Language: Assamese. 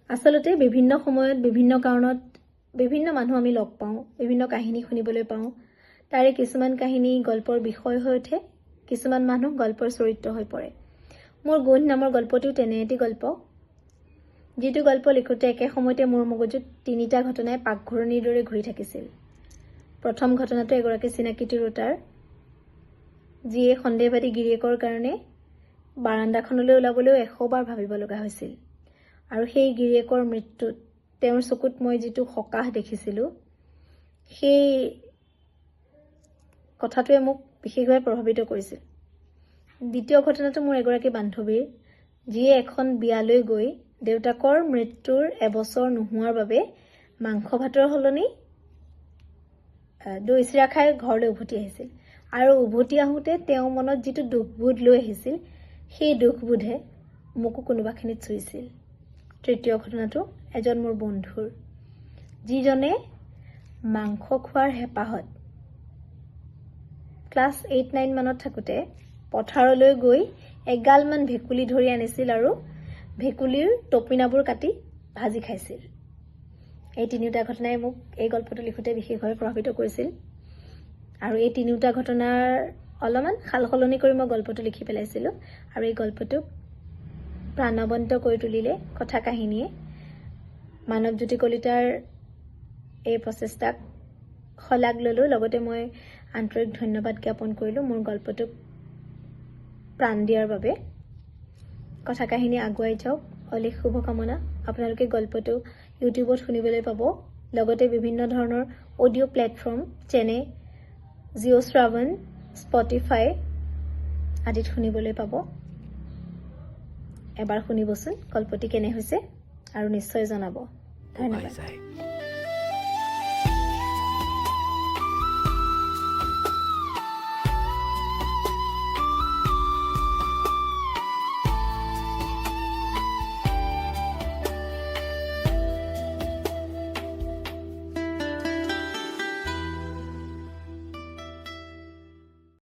আচলতে বিভিন্ন সময়ত বিভিন্ন কাৰণত বিভিন্ন মানুহ আমি লগ পাওঁ, বিভিন্ন কাহিনী শুনিবলৈ পাওঁ। তাৰে কিছুমান কাহিনী গল্পৰ বিষয় হৈ উঠে, কিছুমান মানুহ গল্পৰ চৰিত্ৰ হৈ পৰে। মোৰ গোন্ধ নামৰ গল্পটোও তেনে এটি গল্প, যিটো গল্প লিখোঁতে একে সময়তে মোৰ মগজুত তিনিটা ঘটনাই পাকঘূৰণিৰ দৰে ঘূৰি থাকিছিল। প্ৰথম ঘটনাটো এগৰাকী চিনাকি তিৰোতাৰ, যিয়ে সন্দেহবাদী গিৰিয়েকৰ কাৰণে বাৰাণ্ডাখনলৈ ওলাবলৈও 100বাৰ ভাবিব লগা হৈছিল। আৰু সেই গিৰিয়েকৰ মৃত্যুত তেওঁৰ চকুত মই যিটো সকাহ দেখিছিলোঁ, সেই কথাটোৱে মোক বিশেষভাৱে প্ৰভাৱিত কৰিছিল। দ্বিতীয় ঘটনাটো মোৰ এগৰাকী বান্ধৱীৰ, যিয়ে এখন বিয়ালৈ গৈ দেউতাকৰ মৃত্যুৰ এবছৰ নোহোৱাৰ বাবে মাংস ভাতৰ সলনি দৈ চিৰা খাই ঘৰলৈ উভতি আহিছিল। আৰু উভতি আহোঁতে তেওঁৰ মনত যিটো দুখবোধ লৈ আহিছিল, সেই দুখবোধে মোকো কোনোবাখিনিত চুইছিল। তৃতীয় ঘটনাটো এজন মোৰ বন্ধুৰ, যিজনে মাংস খোৱাৰ হেঁপাহত ক্লাছ 8-9 মানত থাকোঁতে পথাৰলৈ গৈ এগালমান ভেকুলী ধৰি আনিছিল আৰু ভেকুলীৰ তপিনাবোৰ কাটি ভাজি খাইছিল। এই তিনিওটা ঘটনাই মোক এই গল্পটো লিখোঁতে বিশেষভাৱে প্ৰভাৱিত কৰিছিল। আৰু এই তিনিওটা ঘটনাৰ অলপমান সাল সলনি কৰি মই গল্পটো লিখি পেলাইছিলোঁ। আৰু এই গল্পটোক প্ৰাণৱন্ত কৰি তুলিলে কথা কাহিনীয়ে। মানৱজ্যোতি কলিতাৰ এই প্ৰচেষ্টাক শলাগ ল'লোঁ, লগতে মই আন্তৰিক ধন্যবাদ জ্ঞাপন কৰিলোঁ মোৰ গল্পটোক প্ৰাণ দিয়াৰ বাবে। কথা কাহিনী আগুৱাই যাওক, অলেখ শুভকামনা। আপোনালোকে গল্পটো ইউটিউবত শুনিবলৈ পাব, লগতে বিভিন্ন ধৰণৰ অডিঅ' প্লেটফৰ্ম যেনে জিঅ' শ্ৰাৱণ, স্পটিফাই আদিত শুনিবলৈ পাব। এবাৰ শুনিবচোন গল্পটি কেনে হৈছে আৰু নিশ্চয় জনাব। ধন্যবাদ। যায়।